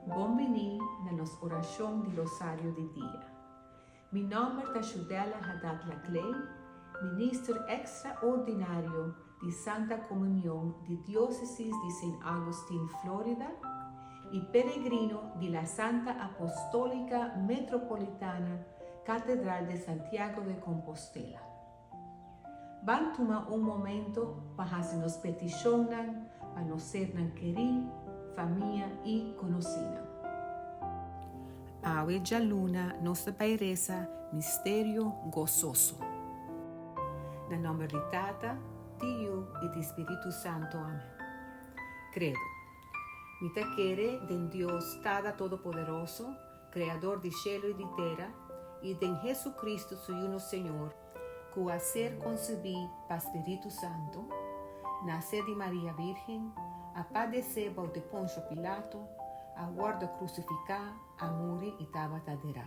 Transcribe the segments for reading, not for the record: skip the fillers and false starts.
Bon bini na nos orashon di Rosario di dia. Mi nòmber ta Shudella Hadad Laclay, Minister Ekstraordinario di Santa Komunion di Diósesis di Saint Augustine, Florida, i peregrino di La Santa Apostolica Metropolitana Catedral de Santiago de Compostela. Ban tuma un momento pa hasi nos petishonnan pa nos sernan kerí, famia i konosínan. Awe djaluna nos ta bai resa Misterio Gososo. Na nòmber di Tata, di Yu i di Spiritu Santu. Amen. Kredo. Mi ta kere den Dios Tata Todopoderoso, Kreador di shelu i di tera, i den Hesu-Kristu su Yu nos Señor, ku a ser konsebí pa Spiritu Santu, nase di Maria Bírgen, a padesé bou di Ponsio Pilato, a wòrdu krusifiká, a muri i tabata derá,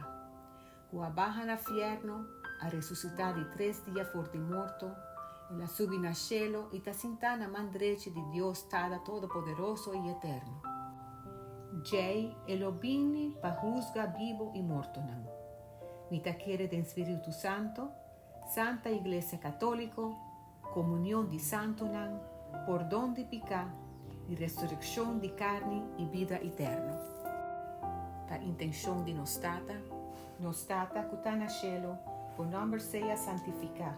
ku a baha na fièrnu, a resusitá di tres dia for di morto, el a subi na shelu i ta sintá na man drechi di Dios Tata Todopoderoso i Eterno. Djei e lo bini pa husga bibu i mortonan. Mi ta kere den Spiritu Santo, Santa Iglesia Katóliko, komunion di santunan, pordon di piká i resurekshon di karni i bida iterno. Ta intenshon di nos Tata. Nos Tata ku ta na shelu, bo nòmber sea santifiká,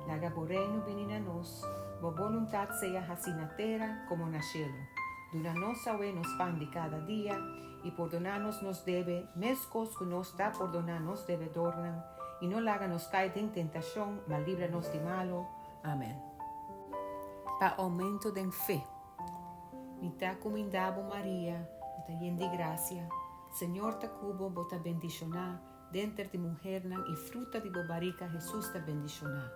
laga bo Reino bini na nos, bo boluntat sea hasí na tera komo na shelu. Duna nos awe nos pan di kada dia, i pordoná nos nos debe, meskos ku nos ta pordoná nos debedornan, i no laga nos kai den tentashon, ma libra nos di malu. Amèn. Pa oumento den fe. Mi ta kumindá bo, Maria, bo ta yen di grasia, Señor ta ku bo, bo ta bendishoná denter di muhernan i fruta di bo barika Hesus ta bendishoná.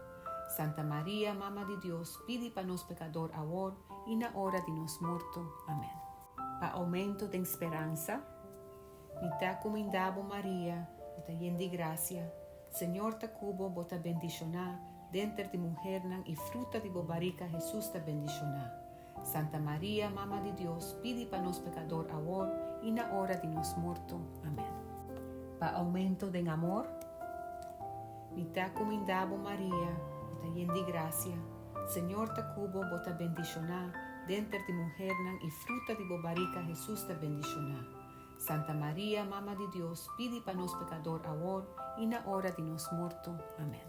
Santa Maria, Mama di Dios, pidi pa nos pekador awor i na ora di nos morto. Amèn. Pa oumento den speransa. Mi ta kumindá bo, Maria, bo ta yen di grasia, Señor ta ku bo, bo ta bendishoná denter di muhernan i fruta di bo barika Hesus ta bendishoná. Santa Maria, Mama di Dios, pidi pa nos pekador awor i na ora di nos morto. Amèn. Pa oumento den amor. Mi ta kumindá bo, Maria, bo ta yen di grasia, Señor ta ku bo, bo ta bendishoná denter di muhernan i fruta di bo barika Hesus ta bendishoná. Santa Maria, Mama di Dios, pidi pa nos pekador awor i na ora di nos morto. Amèn.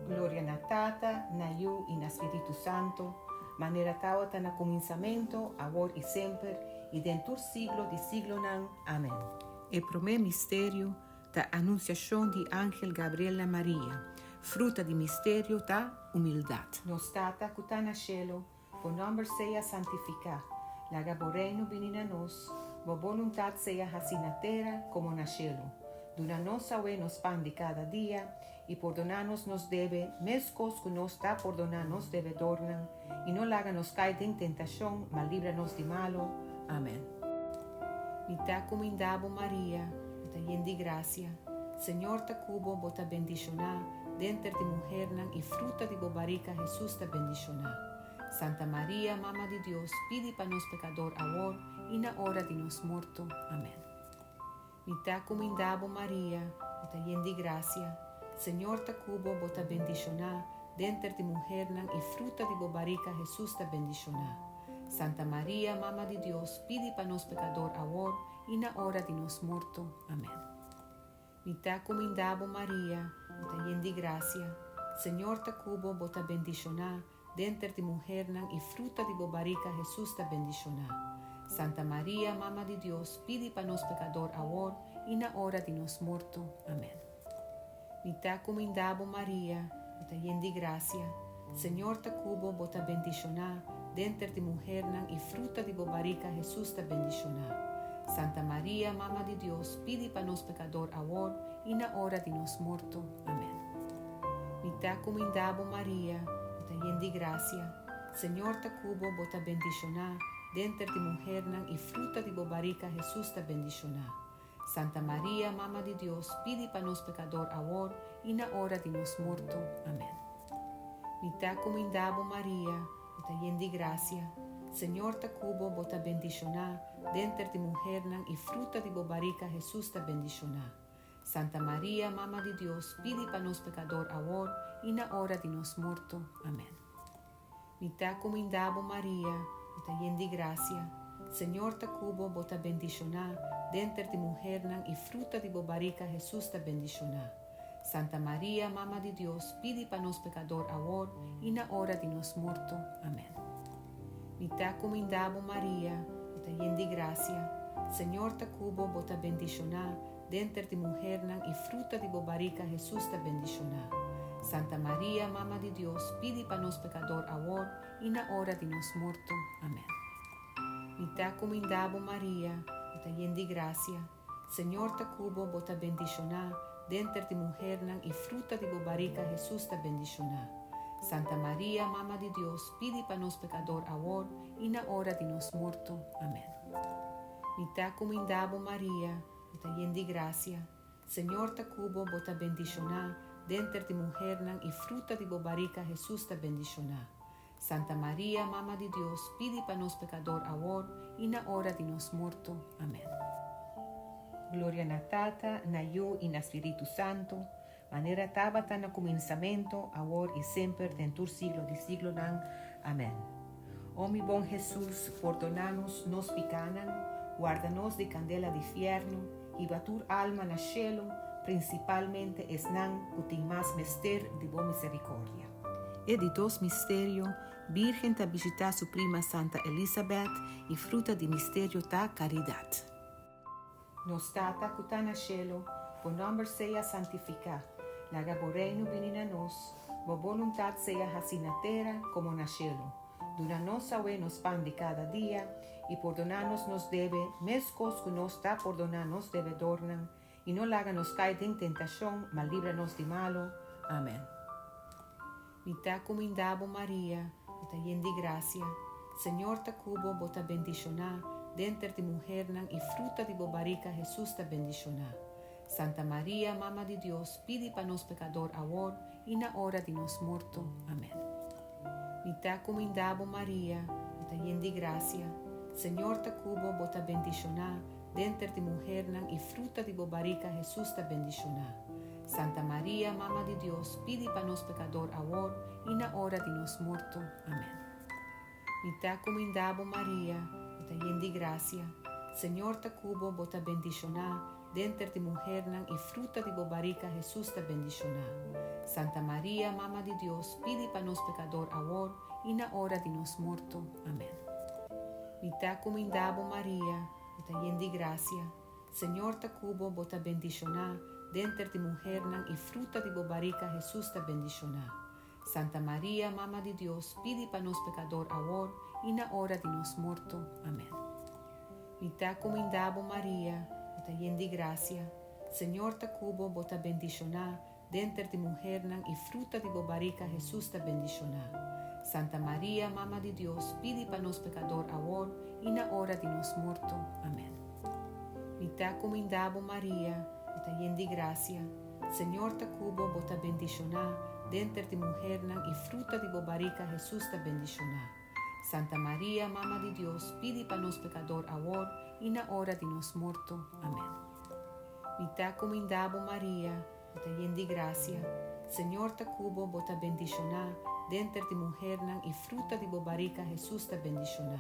Gloria na Tata, na Yu i na Spiritu Santu, manera tawata na kuminsamentu, awor i semper, i den tur siglo di siglonan. Amèn. E promé misterio ta anunsiashon di angel Gabriel na Maria. Fruta di misterio ta humildat. Nos Tata ku ta na shelu, bo nòmber sea santifiká. Laga bo Reino bini na nos. Bo boluntat sea hasí na tera komo na shelu. Duna nos awe nos pan di kada dia, i pordoná nos nos debe, meskos ku nos ta pordoná nos debedornan, i no laga nos kai den tentashon, ma libra nos di malu. Amèn. Mi ta kumindá bo, Maria, bo ta yen di grasia, Señor ta ku bo, bo ta bendishoná denter di muhernan i fruta di bo barika Hesus ta bendishoná. Santa Maria, Mama di Dios, pidi pa nos pekador awor i na ora di nos morto. Amèn. Mi ta kumindá bo, Maria, bo ta yen di grasia, Señor ta ku bo, bo ta bendishoná denter di muhernan i fruta di bo barika Hesus ta bendishoná. Santa Maria, Mama di Dios, pidi pa nos pekador awor i na ora di nos morto. Amèn. Mi ta kumindá bo, Maria, bo ta yen di grasia, Señor ta ku bo, bo ta bendishoná denter di muhernan i fruta di bo barika Hesus ta bendishoná. Santa Maria, Mama di Dios, pidi pa nos pekador awor i na ora di nos morto. Amèn. Mi ta kumindá bo, Maria, bo ta yen di grasia, Señor ta ku bo, bo ta bendishoná denter di muhernan i fruta di bo barika Hesus ta bendishoná. Santa Maria, Mama di Dios, pidi pa nos pekador awor i na ora di nos morto. Amèn. Mi ta kumindá bo, Maria, bo ta yen di grasia, Señor ta ku bo, bo ta bendishoná denter di muhernan i fruta di bo barika Hesus ta bendishoná. Santa Maria, Mama di Dios, pidi pa nos pekador awor i na ora di nos morto. Amèn. Mi ta kumindá bo, Maria, bo ta yen di grasia, Señor ta ku bo, bo ta bendishoná denter di muhernan i fruta di bo barika Hesus ta bendishoná. Santa Maria, Mama di Dios, pidi pa nos pekador awor i na ora di nos morto. Amèn. Mi ta kumindá bo Maria, bo ta yen di grasia, Señor ta ku bo, bo ta bendishoná denter di muhernan i fruta di bo barika Hesus ta bendishoná. Santa Maria, Mama di Dios, pidi pa nos pekador awor i na ora di nos morto. Amèn. Mi ta kumindá bo Maria, bo ta yen di grasia, Señor ta ku bo, bo ta bendishoná denter di muhernan i fruta di bo barika Hesus ta bendishoná. Santa Maria, Mama di Dios, pidi pa nos pekador awor i na ora di nos morto. Amèn. Mi ta kumindá bo Maria, bo ta yen di grasia, Señor ta ku bo, bo ta bendishoná denter di muhernan i fruta di bo barika Hesus ta bendishoná. Santa Maria, Mama di Dios, pidi pa nos pekador awor i na ora di nos morto. Amèn. Mi ta kumindá bo Maria, bo ta yen di grasia, Señor ta ku bo, bo ta bendishoná denter di muhernan i fruta di bo barika Hesus ta bendishoná. Santa Maria, Mama di Dios, pidi pa nos pekador awor i na ora di nos morto. Amèn. Gloria na Tata, na Yu i na Spiritu Santu, manera tabata na kuminsamentu, awor i semper, den tur siglo di siglonan. Amèn. O mi bon Hesus, pordoná nos nos pikánan, warda nos di kandela di fièrnu, hiba tur alma na shelu, prinsipalmente esnan ku tin mas mester di bo miserikòrdia. E di dos misterio, Bírgen ta bishitá su prima Santa Elisabèt i fruta di misterio ta karidat. Nos Tata ku ta na shelu, bo nòmber sea santifiká. Laga bo Reino bini na nos. Bo boluntat sea hasí na tera komo na shelu. Duna nos awe nos pan di kada dia, i pordoná nos nos debe, meskos ku nos ta pordoná nos debedornan. I no laga nos kai den tentashon, ma libra nos di malu. Amèn. Mi ta kumindá bo Maria, bo ta yen di grasia, Señor ta ku bo, bo ta bendishoná denter di muhernan i fruta di bo barika Hesus ta bendishoná. Santa Maria, Mama di Dios, pidi pa nos pekador awor i na ora di nos morto. Amèn. Mi ta kumindá bo Maria, bo ta yen di grasia, Señor ta ku bo, bo ta bendishoná denter di muhernan i fruta di bo barika Hesus ta bendishoná. Santa Maria, Mama di Dios, pidi pa nos pekador awor i na ora di nos morto. Amèn. Mi ta kumindá bo Maria, bo ta yen di grasia, Señor ta ku bo, bo ta bendishoná denter di muhernan i fruta di bo barika Hesus ta bendishoná. Santa Maria, Mama di Dios, pidi pa nos pekador awor i na ora di nos morto. Amèn. Mi ta kumindá bo Maria, bo ta yen di grasia, Señor ta ku bo, bo ta bendishoná denter di muhernan i fruta di bo barika Hesus ta bendishoná. Santa Maria, Mama di Dios, pidi pa nos pekador awor i na ora di nos morto. Amèn. Mi ta kumindá bo Maria, bo ta yen di grasia, Señor ta ku bo, bo ta bendishoná denter di muhernan i fruta di bo barika Hesus ta bendishoná. Santa Maria, Mama di Dios, pidi pa nos pekador awor i na ora di nos morto. Amèn. Mi ta kumindá bo Maria, bo ta yen di grasia, Señor ta ku bo, bo ta bendishoná denter di muhernan i fruta di bo barika Hesus ta bendishoná. Santa Maria, Mama di Dios, pidi pa nos pekador awor i na ora di nos morto. Amèn. Mi ta kumindá bo Maria, bo ta yen di grasia, Señor ta ku bo, bo ta bendishoná denter di muhernan i fruta di bo barika Hesus ta bendishoná.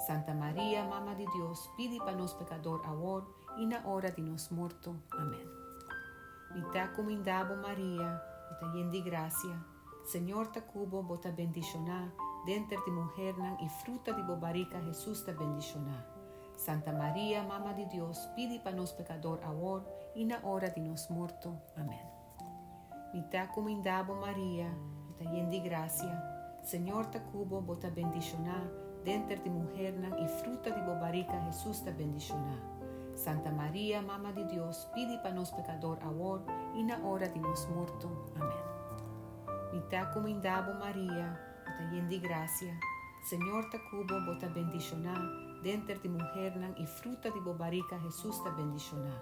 Santa Maria, Mama di Dios, pidi pa nos pekador awor i na ora di nos morto. Amèn. Mi ta kumindá bo Maria, bo ta yen di grasia, Señor ta ku bo, bo ta bendishoná denter di muhernan i fruta di bo barika Hesus ta bendishoná. Santa Maria, Mama di Dios, pidi pa nos pekador awor i na ora di nos morto. Amèn. Mi ta kumindá bo Maria, bo ta yen di grasia, Señor ta ku bo, bo ta bendishoná denter di muhernan i fruta di bo barika Hesus ta bendishoná. Santa Maria, Mama di Dios, pidi pa nos pekador awor i na ora di nos morto. Amèn. Mi ta kumindá bo Maria, bo ta yen di grasia, Señor ta ku bo, bo ta bendishoná denter di muhernan i fruta di bo barika Hesus ta bendishoná.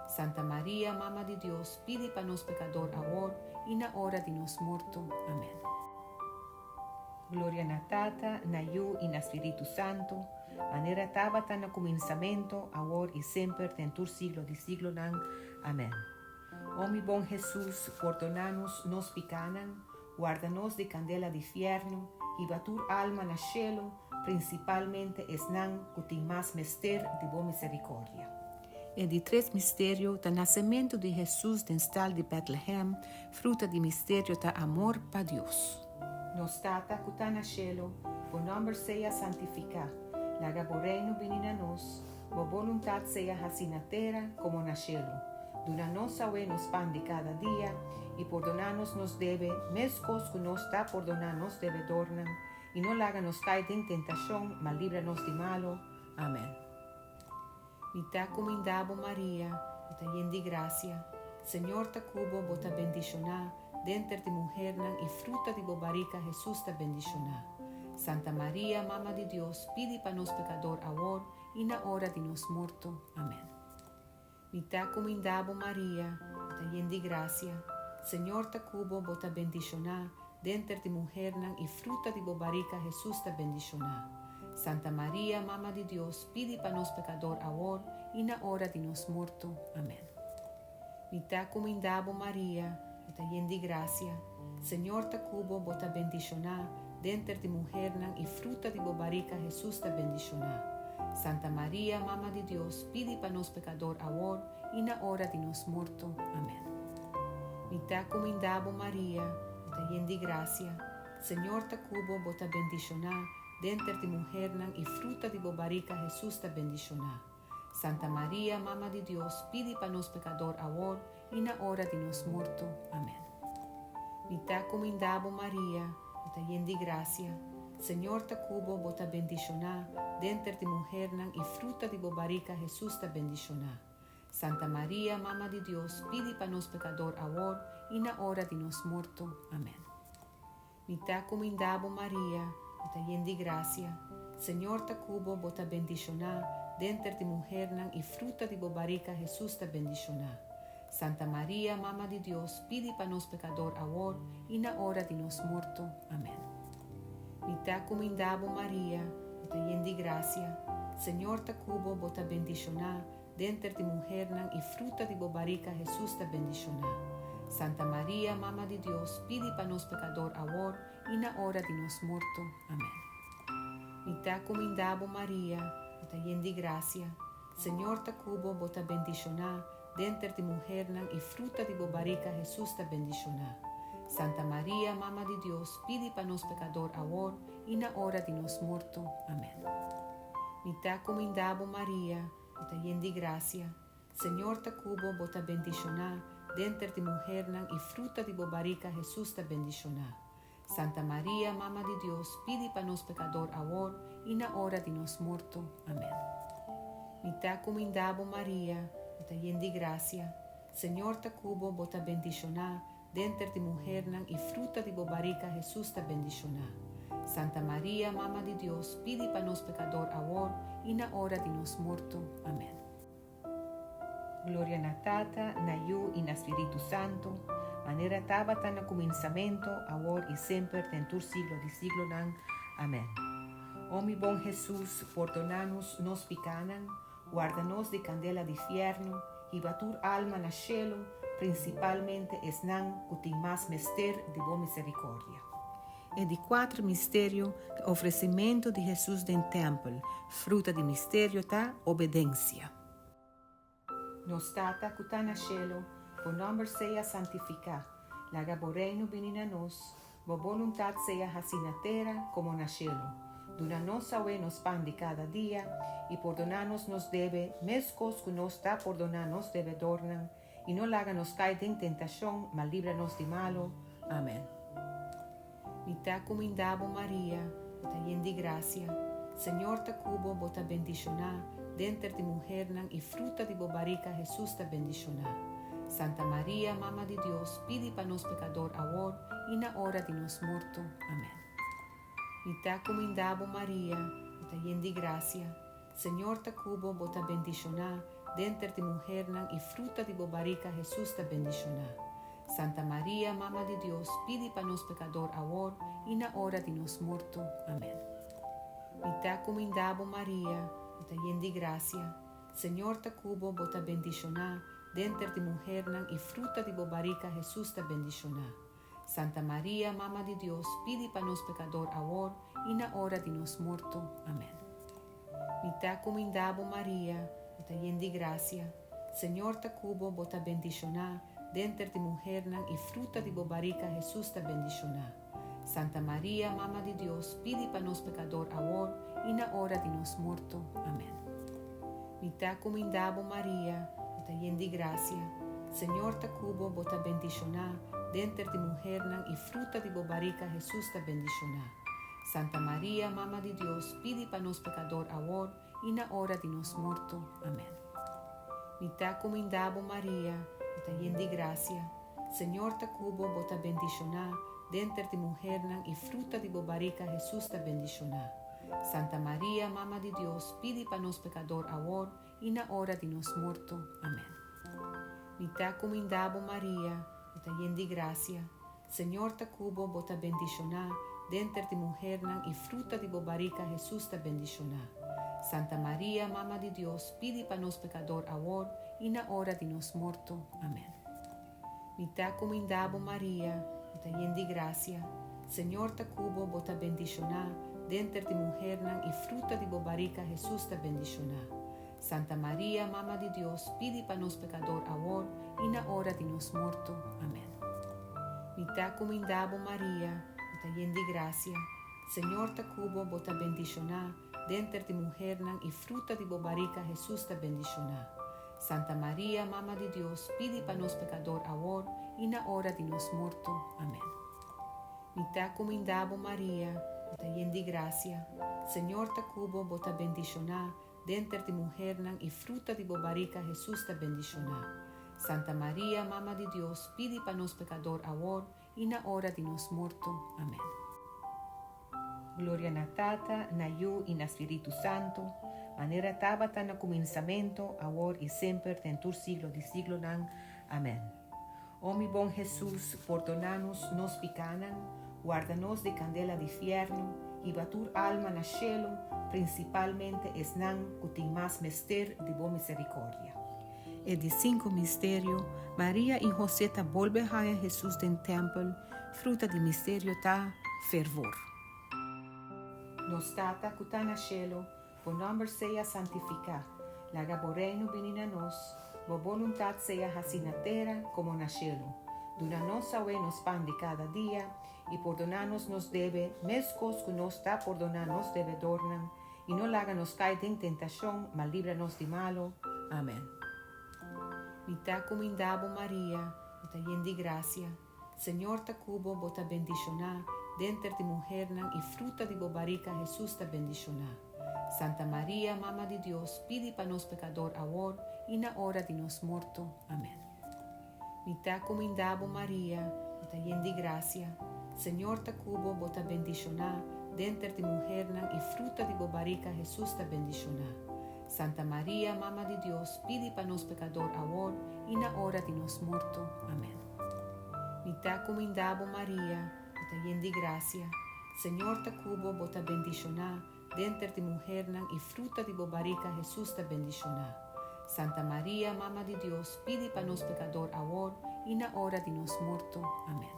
Santa Maria, Mama di Dios, pidi pa nos pekador awor i na ora di nos morto. Amèn. Gloria na Tata, na Yu i na Spiritu Santu, manera tabata na kuminsamentu, awor i semper, den tur siglo di siglonan. Amèn. O mi bon Hesus, pordoná nos nos pikánan, warda nos di kandela di fièrnu, hiba tur alma na shelu, prinsipalmente esnan ku tin mas mester di bo miserikòrdia. E di tres misterio ta nasementu di Hesus den stal di Bètlehèm, fruta di misterio ta amor pa Dios. Nos Tata ku ta na shelu, bo nòmber sea santifiká. Laga bo Reino bini na nos. Bo boluntat sea hasí na tera komo na shelu. Duna nos awe nos pan di kada dia, i pordoná nos nos debe, meskos ku nos ta pordoná nos debedornan, i no laga nos kai den tentashon, ma libra nos di malu. Amèn. Mi ta kumindá bo, Maria, bo ta yen di grasia, Señor ta ku bo, bo ta bendishoná denter di muhernan i fruta di bo barika Hesus ta bendishoná. Santa Maria, Mama di Dios, pidi pa nos pekador awor i na ora di nos morto. Amèn. Mi ta kumindá bo, Maria, bo ta yen di grasia, Señor ta ku bo, bo ta bendishoná denter di muhernan i fruta di bo barika Hesus ta bendishoná. Santa Maria, Mama di Dios, pidi pa nos pekador awor i na ora di nos morto. Amèn. Mi ta kumindá bo, Maria, bo ta yen di grasia, Señor ta ku bo, bo ta bendishoná denter di muhernan i fruta di bo barika Hesus ta bendishoná. Santa Maria, Mama di Dios, pidi pa nos pekador awor i na ora di nos morto. Amèn. Mi ta kumindá bo, Maria, bo ta yen di grasia, Señor ta ku bo, bo ta bendishoná denter di muhernan i fruta di bo barika Hesus ta bendishoná. Santa Maria, Mama di Dios, pidi pa nos pekador awor i na ora di nos morto. Amèn. Mi ta kumindá bo, Maria, bo ta yen di grasia, Señor ta ku bo, bo ta bendishoná denter di muhernan i fruta di bo barika Hesus ta bendishoná. Santa Maria, Mama di Dios, pidi pa nos pekador awor i na ora di nos morto. Amèn. Mi ta kumindá bo, Maria, bo ta yen di grasia, Señor ta ku bo, bo ta bendishoná denter di muhernan i fruta di bo barika Hesus ta bendishoná. Santa Maria, Mama di Dios, pidi pa nos pekador awor i na ora di nos morto. Amèn. Mi ta kumindá bo, Maria, bo ta yen di grasia, Señor ta ku bo, bo ta bendishoná denter di muhernan i fruta di bo barika Hesus ta bendishoná. Santa Maria, Mama di Dios, pidi pa nos pekador awor i na ora di nos morto. Amèn. Mi ta kumindá bo, Maria, bo ta yen di grasia, Señor ta ku bo, bo ta bendishoná denter di muhernan i fruta di bo barika Hesus ta bendishoná. Santa Maria, Mama di Dios, pidi pa nos pekador awor i na ora di nos morto. Amèn. Mi ta kumindá bo, Maria, bo ta yen di grasia, Señor ta ku bo, bo ta bendishoná denter di muhernan i fruta di bo barika Hesus ta bendishoná. Santa Maria, Mama di Dios, pidi pa nos pekador awor i na ora di nos morto. Amèn. Mi ta kumindá bo, Maria, bo ta yen di grasia, Señor ta ku bo, bo ta bendishoná denter di muhernan i fruta di bo barika Hesus ta bendishoná. Santa Maria, Mama di Dios, pidi pa nos pekador awor i na ora di nos morto. Amèn. Gloria na Tata, na Yu i na Spiritu Santu, manera tabata na kuminsamentu, awor i semper, den tur siglo di siglonan. Amèn. O mi bon Hesus, pordoná nos nos pikánan, warda nos di kandela di fièrnu, hiba tur alma na shelu, prinsipalmente esnan ku tin mas mester di bo miserikòrdia. E di kuater misterio ta ofresimentu di Hesus den tèmpel. Fruta di misterio ta obedensia. Nos Tata ku ta na shelu, bo nòmber sea santifiká. Laga bo Reino bini na nos. Bo boluntat sea hasí na tera komo na shelu. Duna nos awe nos pan di kada dia, i pordoná nos nos debe, meskos ku nos ta pordoná nos debedornan, I no laga nos kai den tentashon, ma libra nos di malu. Amèn. Mi ta kumindá bo, Maria, bo ta yen di grasia, Señor ta ku bo, bo ta bendishoná denter di muhernan i fruta di bo barika Hesus ta bendishoná. Santa Maria, Mama di Dios, pidi pa nos pekador awor i na ora di nos morto. Amèn. Mi ta kumindá bo, Maria, bo ta yen di grasia, Señor ta ku bo, bo ta bendishoná denter di muhernan i fruta di bo barika Hesus ta bendishoná. Santa Maria, Mama di Dios, pidi pa nos pecador awor y na ora di nos morto. Amen. Mi ta cuminda bo Maria, bo ta yen di gracia, Señor ta cu bo, bo ta bendiciona denter di muhernan y fruta di bo barica Jesus ta bendiciona. Santa Maria, Mama di Dios, pidi pa nos pecador awor y na ora di nos morto. Amen. Mi ta cuminda bo Maria, bo ta yen di gracia, Señor ta cu bo, bo ta bendiciona denter di muhernan y fruta di bo barica Jesus ta bendiciona. Santa Maria, Mama di Dios, pidi pa nos pecador awor y na ora di nos morto. Amen. Mi ta cuminda bo Maria, bo ta yen di gracia, Señor ta cu bo, bo ta bendiciona denter di muhernan y fruta di bo barica Jesus ta bendiciona. Santa Maria, Mama di Dios, pidi pa nos pecador awor y na ora di nos morto. Amen. Mi ta cuminda bo Maria, bo ta yen di gracia, Señor ta cu bo, bo ta bendiciona denter di muhernan y fruta di bo barica Jesus ta bendiciona. Santa Maria, Mama di Dios, pidi pa nos pecador awor y na ora di nos morto. Amen. Mi ta cuminda bo Maria, bo ta yen di gracia, Señor ta cu bo, bo ta bendiciona denter di muhernan y fruta di bo barica Jesus ta bendiciona. Santa Maria, Mama di Dios, pidi pa nos pecador awor y na ora di nos morto. Amen. Mi ta cuminda bo Maria, bo ta yen di gracia, Señor ta cu bo, bo ta bendiciona denter di muhernan y fruta di bo barica Jesus ta bendiciona. Santa Maria, Mama di Dios, pidi pa nos pecador awor y na ora di nos morto. Amen. Mi ta cuminda bo Maria, bo ta yen di gracia, Señor ta cu bo, bo ta bendiciona denter di muhernan y fruta di bo barica Jesus ta bendiciona. Santa Maria, Mama di Dios, pidi pa nos pecador awor y na ora di nos morto. Amen. Mi ta cuminda bo Maria, bo ta yen di gracia, Señor ta cu bo, bo ta bendiciona denter di muhernan y fruta di bo barica Jesus ta bendiciona. Santa Maria, Mama di Dios, pidi pa nos pecador awor y na ora di nos morto. Amen. Gloria na Tata, na Yu y na Spiritu Santo, manera tabata na cuminsamento, awor y semper, den tur siglo di siglonan. Amen. O mi bon Hesus, pordona nos nos picanan, warda nos di candela di fierno, hiba tur alma na cielo, principalmente esnan cu tin mas mester di bo misericordia. E di cinco misterio, Maria y Jose ta bolbe haya Hesus den tempel, fruta di misterio ta, fervor. Nos Tata cu ta na cielo, bo nomber sea santifica, laga bo reino bini na nos, bo boluntad sea haci na tera como na cielo. Duna nos awe nos pan di cada dia, y pordona nos nos debe, mescos cu nos ta pordona nos debedornan, y no laga nos cay den tentacion, ma libra nos di malo. Amen. Mi ta cuminda bo Maria, bo ta yen di gracia, Señor ta cu bo, bo ta bendiciona denter di muhernan y fruta di bo barica Jesus ta bendiciona. Santa Maria, Mama di Dios, pidi pa nos pecador awor y na ora di nos morto. Amen. Mi ta cuminda bo Maria, bo ta yen di gracia, Señor ta cu bo, bo ta bendiciona denter di muhernan y fruta di bo barica Jesus ta bendiciona. Santa Maria, Mama di Dios, pidi pa nos pecador awor y na ora di nos morto. Amen. Mi ta cuminda bo Maria, bo ta yen di gracia, Señor ta cu bo, bo ta bendiciona denter di muhernan y fruta di bo barica Jesus ta bendiciona. Santa Maria, Mama di Dios, pidi pa nos pecador awor y na ora di nos morto. Amen.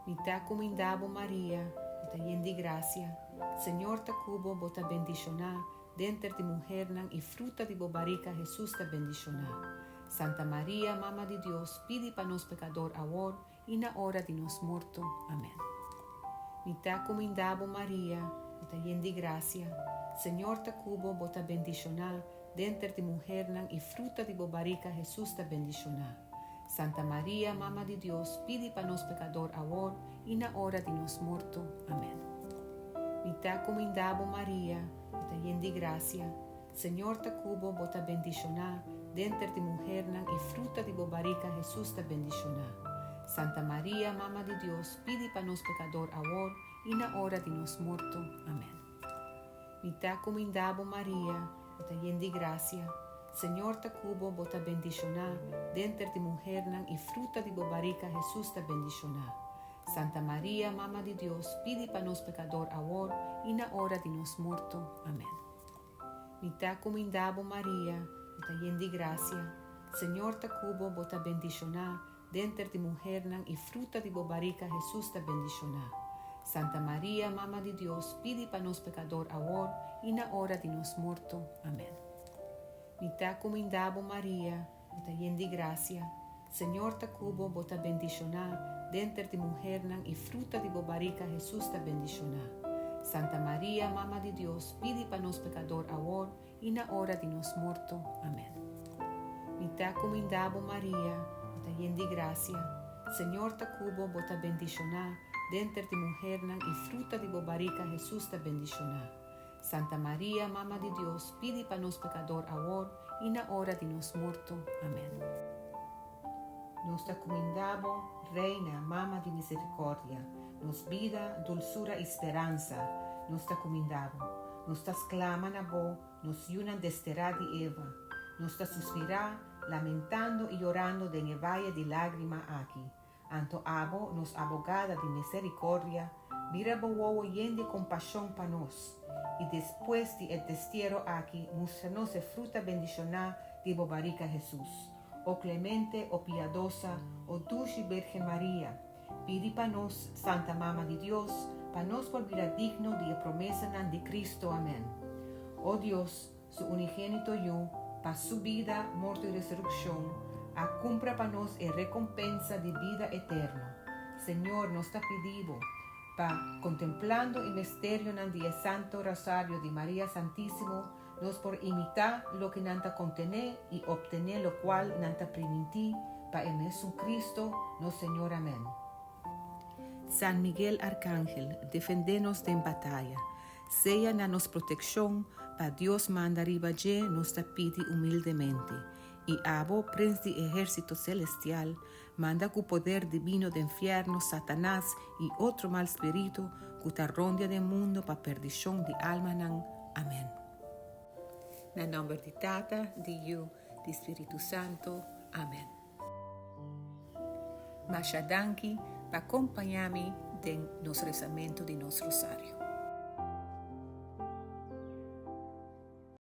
Mi ta cuminda bo Maria, bo ta yen di gracia, Señor ta cu bo, bo ta bendiciona denter di muhernan y fruta di bo barica Jesus ta bendiciona. Santa Maria, Mama di Dios, pidi pa nos pecador awor y na ora di nos morto. Amen. Mi ta cuminda bo Maria, bo ta yen di gracia, Señor ta cu bo, bo ta bendiciona denter di muhernan y fruta di bo barica Jesus ta bendiciona. Santa Maria, Mama di Dios, pidi pa nos pecador awor y na ora di nos morto. Amen. Mi ta cuminda bo Maria, bo ta yen di gracia, Señor ta cu bo, bo ta bendiciona denter di muhernan y fruta di bo barica Jesus ta bendiciona. Santa Maria, Mama di Dios, pidi pa nos pecador awor y na ora di nos morto. Amen. Mi ta cuminda bo Maria, bo ta yen di gracia, Señor ta ku bo, bo ta bendishoná denter di muhernan i fruta di bo barika Hesus ta bendishoná. Santa Maria, Mama di Dios, pidi pa nos pekador awor i na ora di nos morto. Amèn. Mi ta kumindá bo Maria, bo ta yen di grasia, Señor ta ku bo, bo ta bendishoná denter di muhernan i fruta di bo barika Hesus ta bendishoná. Santa Maria, Mama di Dios, pidi pa nos pekador awor i na ora di nos morto. Amèn. Mi ta kumindá bo Maria, bo ta yen di grasia, Señor ta ku bo, bo ta bendishoná denter di muhernan i fruta di bo barika Hesus ta bendishoná. Santa Maria, Mama di Dios, pidi pa nos pekador awor i na ora di nos morto. Amèn. Mi ta kumindá bo Maria, bo ta yen di grasia, Señor ta ku bo, bo ta bendishoná denter di muhernan i fruta di bo barika Hesus ta bendishoná. Santa Maria, Mama di Dios, pidi pa nos pekador awor i na ora di nos morto. Amèn. Nos ta kumindá bo, Reina, Mama di Misericordia, nos bida, dulsura i speransa, nos ta kumindá bo. Nos ta sklama na bo, nos yunan desterá di Eva. Nos ta suspirá, lamentando i yorando den e vaye di lágrima aki. Anto abo, nos abogada di misericordia, bira bo wowo yen di compasion pa nos, i despues di e destiero aki mustra nos e fruta bendicioná di bo barica Jesus. O clemente, o piadosa, o dushi Birgen Maria, pidi pa nos, Santa Mama di Dios, pa nos por bira digno di e promesanan di Cristo. Amen. O Dios, Su unigénito Yu, pa Su bida, morto i resurekshon, a kumpra pa nos e rekompensa di bida eterno. Señor, nos ta pidi Bo, pa, kontemplando e misterionan di e Santo Rosario di Maria Santísimo, nos por imitá loke nan ta kontené i optené lokual nan ta primintí, pa e mesun Cristo, nos Señor. Amèn. San Miguel Arcángel, defendé nos den bataya. Sea na nos protekshon, pa Dios manda riba dje nos ta pidi humildemente. I abo, Prens di ehérsito selestial, manda ku poder dibino den fièrnu Satanas i otro mal spiritu ku ta rondia den mundu pa perdishon di almanan. Amèn. Na nòmber di Tata, di Yu, di Spiritu Santu. Amèn. Masha danki pa kompañá mi den nos resamentu di nos rosario.